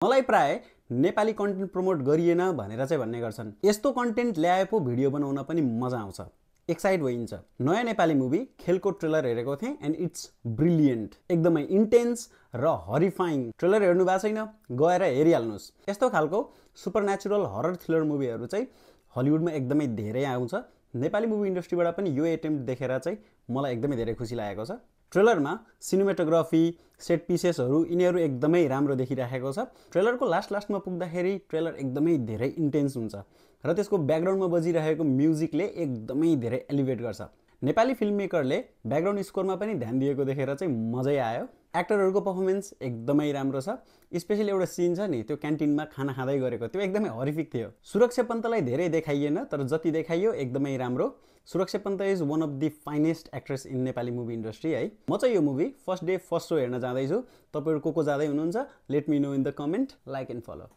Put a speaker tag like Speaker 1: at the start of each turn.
Speaker 1: मलाई प्राय Nepali content promote गरिएन भनेर चाहिँ भन्ने गर्छन्। यस्तो कन्टेन्ट ल्याए पो भिडियो बनाउन पनि मजा आउँछ, एक्साइट भइन्छ। नयाँ नेपाली मुभी खेलको ट्रेलर हेरेको थिएँ एन्ड इट्स ब्रिलियन्ट, एकदमै इन्टेन्स र हरिफाइङ। ट्रेलर हेर्नु भएको छैन, गएर हेरिहाल्नुहोस्। यस्तो खालको सुपरन्याचुरल हरर थ्रिलर मुभीहरू चाहिँ हलिउडमा एकदमै धेरै आउँछ। नेपाली मुभी इन्डस्ट्रीबाट पनि यो एटेम्प्ट देखेर चाहिँ मलाई एकदमै धेरै खुसी लागेको छ। ट्रेलरमा सिनेमेटोग्राफी, सेट पिसेसहरू यिनीहरू एकदमै राम्रो देखिरहेको छ। ट्रेलरको लास्टमा पुग्दाखेरि ट्रेलर एकदमै धेरै इन्टेन्स हुन्छ र त्यसको ब्याकग्राउन्डमा बजिरहेको म्युजिकले एकदमै धेरै एलिभेट गर्छ। नेपाली फिल्म मेकरले ब्याकग्राउन्ड स्कोरमा पनि ध्यान दिएको देखेर चाहिँ मजै आयो। एक्टरहरूको पर्फर्मेन्स एकदमै राम्रो छ। स्पेशली एउटा सिन छ नि, त्यो क्यान्टिनमा खाना खाँदै गरेको, त्यो एकदमै हरिफिक थियो। सुरक्षा पन्तलाई धेरै देखाइएन, तर जति देखाइयो एकदमै राम्रो। Suraksha Pant is one of the finest actress in Nepali movie industry है। म चाहिँ यो movie first day first show हेर्न जाँदैछु। तपाईँहरू को जाँदै हुनुहुन्छ let me know in the comment, like and follow.